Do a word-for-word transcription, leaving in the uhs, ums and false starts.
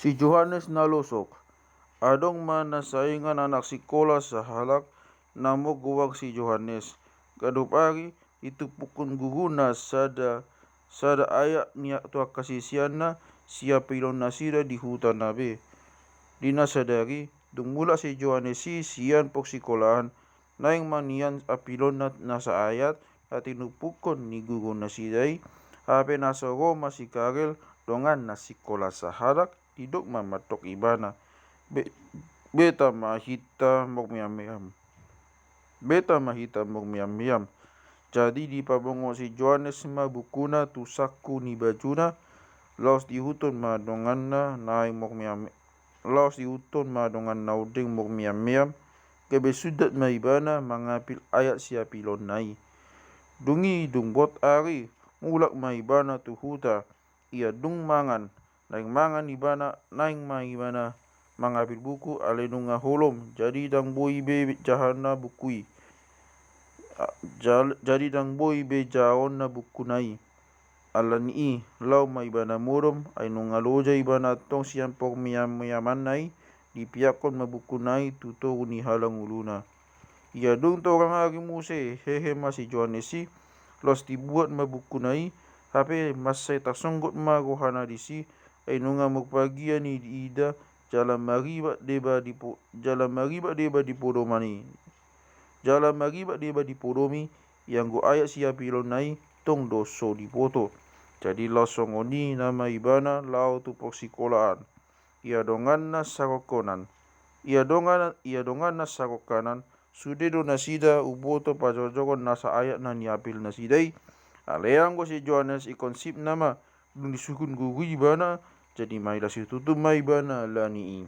Si Johannes na losok. Adong ma na saingan anak sikola sahalak na manggoar si Johannes. Ganup ari ditumpukkon guruna sada, sada ayat ni tu angka siseanna siapilon nasida di huta na be. Di na sadari, dung mulak si Johannes i sian porsikolaan, naeng ma nian apilonna nasa ayat na tinumpukkon ni guru nasida i, hape na so ro ma si Karel donganna sikola sahalak, didok ma mandok ibana: Be-, beta ma hita marmeam-meam. Beta ma hita marmeam-meam. Jadi dipabongot si Johannes ma bukuna tu sangku ni bajuna, laos diihuthon ma donganna naeng marmeam-, laos diihuthon ma donganna ondeng marmeam-meam, gabe sundat ma ibana mangapil ayat siapilonna i. Dung i dung bot ari, mulak ma ibana tu huta. Ia dung mangan, naeng mangan ibana, naeng ma ibana mangapil buku, alai nunga holom, jadi ndang boi be jahaonna buku i. A-, jal-, jadi ndang boi be jahaonna bukuna i. Ala ni i, laho ma ibana modom, ai nunga loja ibana antong sian parmeam-meamanna i, dipeakkon ma bukuna i tu toru ni halanguluna. Ia dung torang ari muse, hehe ma si Johannes i, laos dibuat ma bukuna i, hape mansai tasonggot ma rohana disi, ai nunga marbagian i diida, jala maribak deba di po-, jala maribak deba di podoman i. Jala maribak deba di podom i, ianggo ayat siapilonna i, tong do so diboto. Jadi laos songon i nama ibana laho tu porsikolaan. Ia donganna sarongkonan. Ia dongan-, ia donganna sarongkonan, sude do nasida uboto pajojoron nasa ayat na niapil nasida i. Alai anggo si Johannes ingkon sip nama, dung disuhut guru i ibana, jadi maila situtu ma ibana ala ni i.